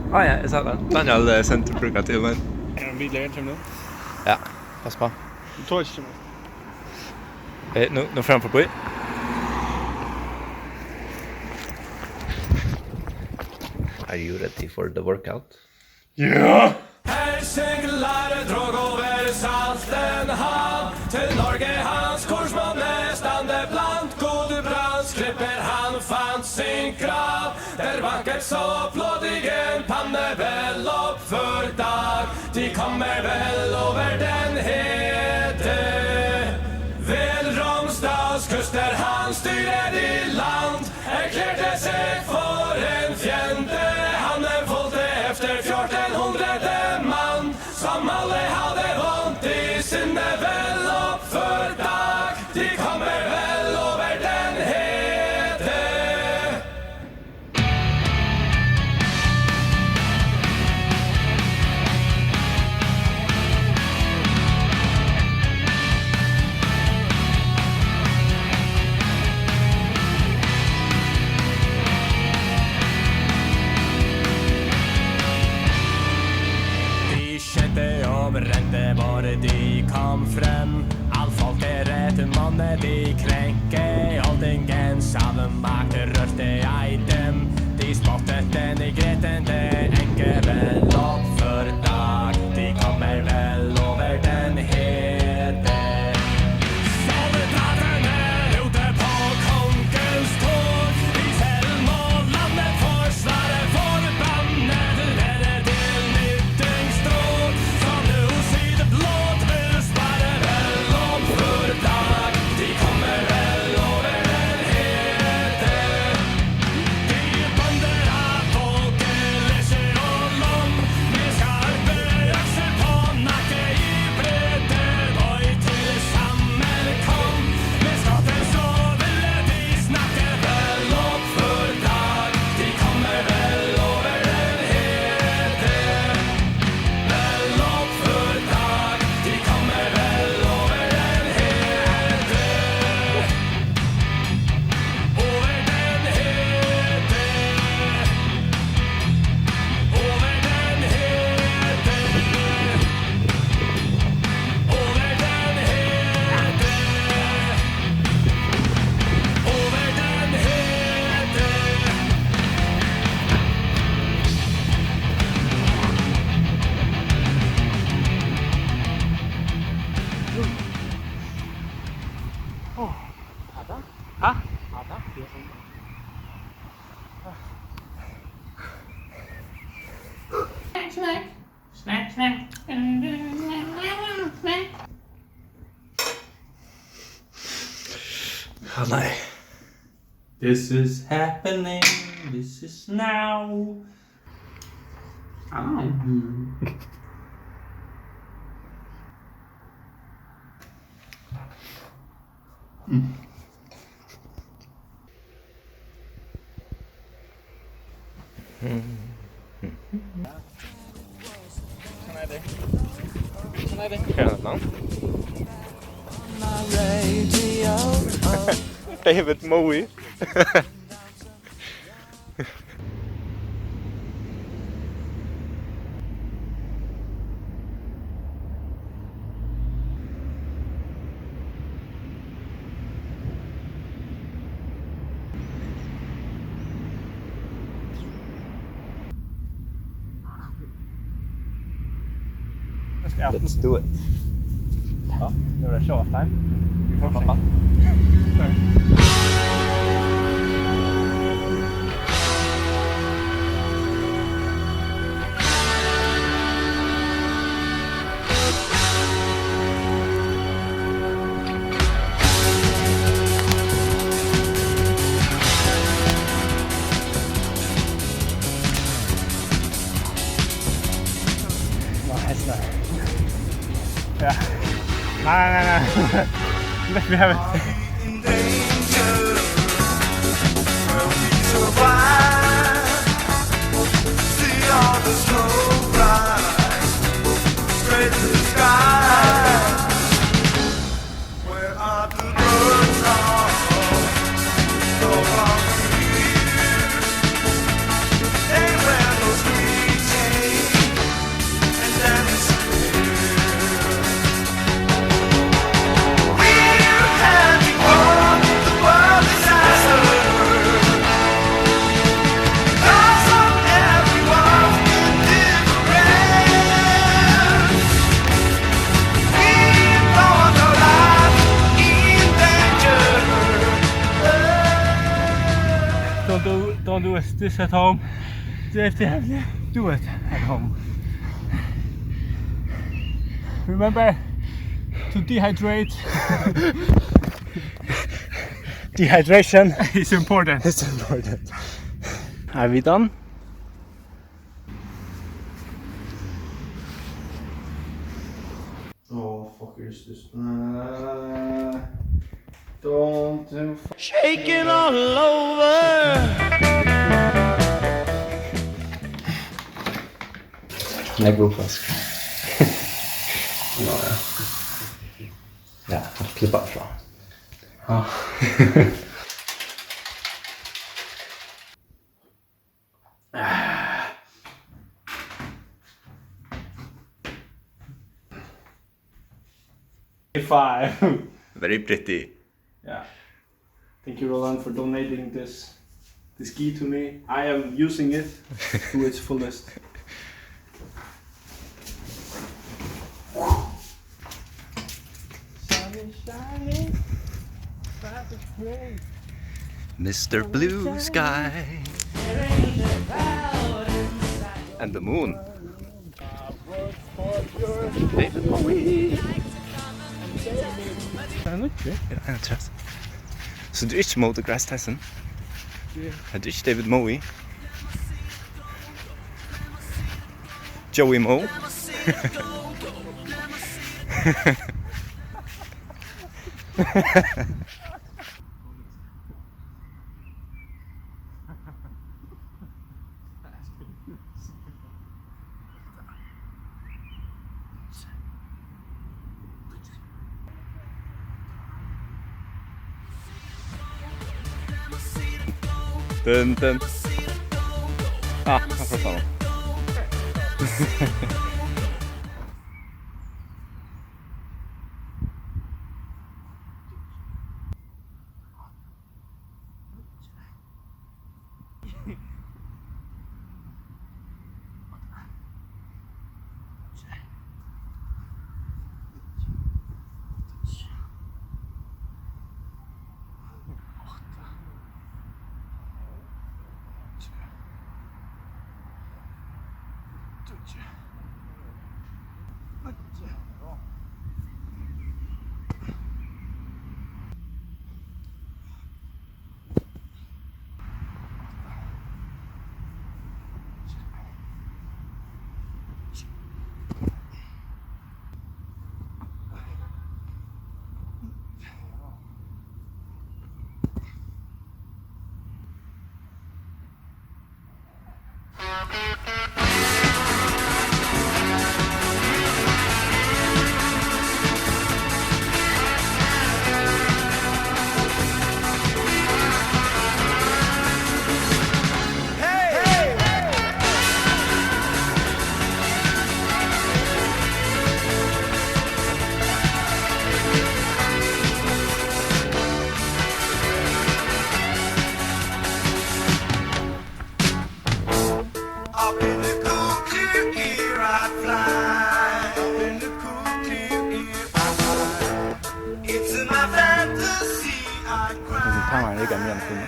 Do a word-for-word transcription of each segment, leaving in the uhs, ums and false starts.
Ah, ja, eg sá tað. Daniel, eh, sendi brúkar til meg. Er ein bil lenger til nú? Ja, pass på. Tog ikki til meg. Eh, nú, nú framfor bý. Are you ready for the workout? Ja! Her siglar Drogo over salten hav. Til Norge hans kurs må næstande blandt gode brands klipper han fant sin grav. Der vankert så blodigen Panne vel opp for dag. De kommer vel over den hede. Ved Romsdals kyster han styrer i land. Erklærte seg for en fjende. Han fulgte efter fjorten hundrede mann, som alle hadde vondt i sinne. Vel opp for dag, de kommer vel over den hede. De skjedde og brente, hvor de kom frem. Alt folket rette monne de krenke, oldingens avmakt rørte ei dem. De spottet den i gretende enke, vel opp for dag, de kommer vel over den hede. Soldatene ute på kongens tog, de selv må landet forsvare, forbannet være til nyttings tog, som nu sitt blod vil spare. Vel opp for dag, de kommer vel over den hede. De bønder av folket lesjer og lom, med skarpe økser på nakke i bredde, og til samme kom. Med skatter så ville de snakke. Vel opp for dag, de kommer vel over den hede. Vel opp for dag, de kommer vel over den hede. Over den hede. Over den hede. Over den hede. Over den hede. Hæ? Snack, snack. Snack, snack. Snack. Å nei. This is happening. This is now. Oh. Mm. Mm. Hvat er navn? David Moe. Let's do it. Ja, nu er det showtime. Vi får se. Nå, hesten er. Ja. Nei, nei, nei, nei. Let me have it. this at home. If they have, do it at home. Remember to dehydrate. Dehydration is important. It's important. Are we done? Oh, fuck is this? Uh, don't do f- Shaking all over. Nei, god plass. Ja, ja. Ja, klipp av fra. Ah. Five. Very pretty. Yeah. Thank you, Roland, for donating this, this key to me. I am using it to its fullest. Sun is shining, traffic's great. Mister Blue Sky. And the moon. David Bowie. Tað er nýtt, ja. Ja, ja, tjús. So tú ert ikki móti Grass Tyson? Ja. Ert tú ikki David Moe? Joey Moe? Dun, dun. Ah, hann fór saman. Up in the cool clear air I fly. Up in the cool clear air I fly. It's my fantasy I cry. Hesin tamarin riggar meira enn tíma.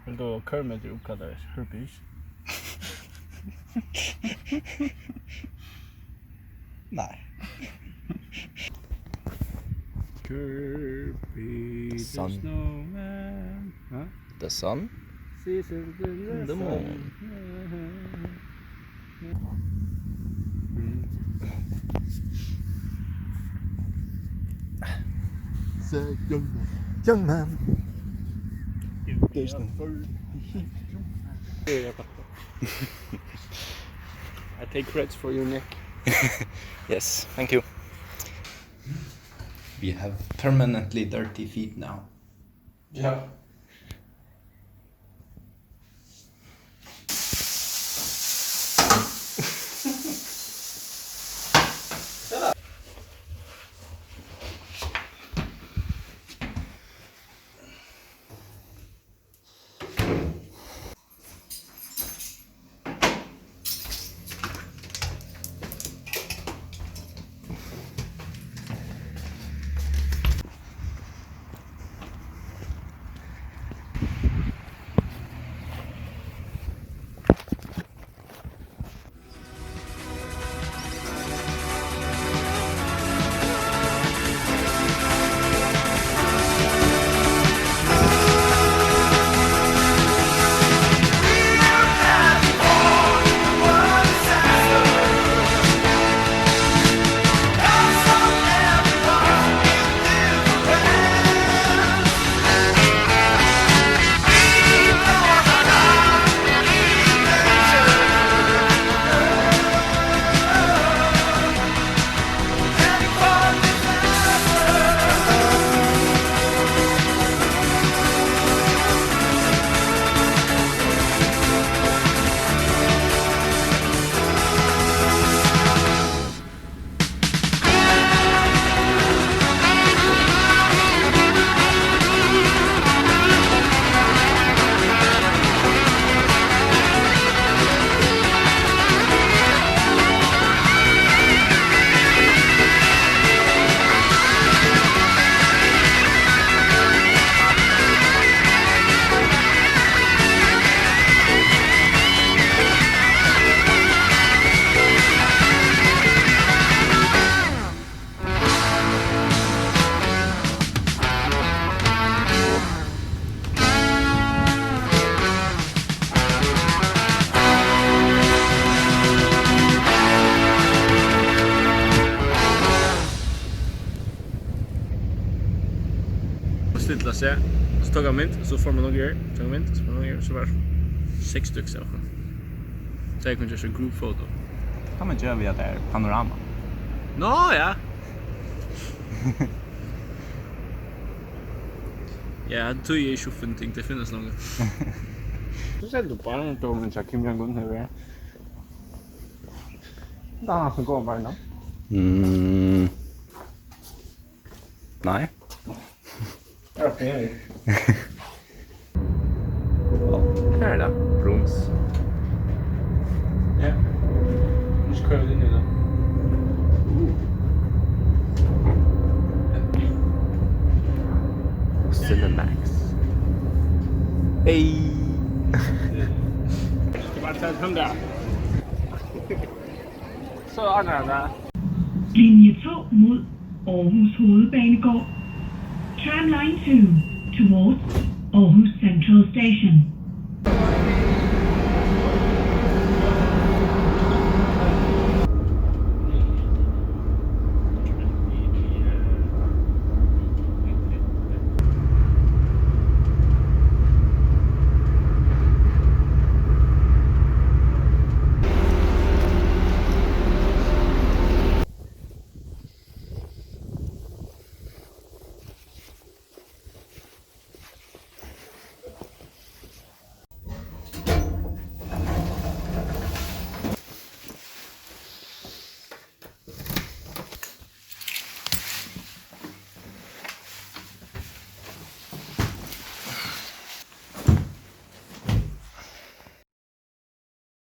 Vilt tú Kermit er uppkallaður herpes? Nei. Kirby the Sun. Snowman. Hæ? The sun. Season in the The moon. Sun. Mm. Say young man. Young man. There's no... I take credits for your neck. Yes, thank you. We have permanently dirty feet now. Ja. Stilla seg, so tók hann mynd, so fór man longur her, tók hann mynd, so fór man longur her, so var seks styks av okkum. So eg kundi gjørt ein group photo. Kann man gera við at tað er panorama? Nå, ja. Ja, tí er ikki uppfunnin ting, tey finnast longu. So setti tú bara ein dómin hjá Kim Jong-un her, ja. Tað er næstan góðan beina. Mm. Nei. Ja, ok. Ó, her er tað. Brons. Ja. Nú skal eg inn í tað. Uh. Cinemax. Hey. Skal bare tage ham der. Så ordner jeg det. Linje to mod Aarhus Hovedbanegård. Tramline two towards Aarhus Central Station.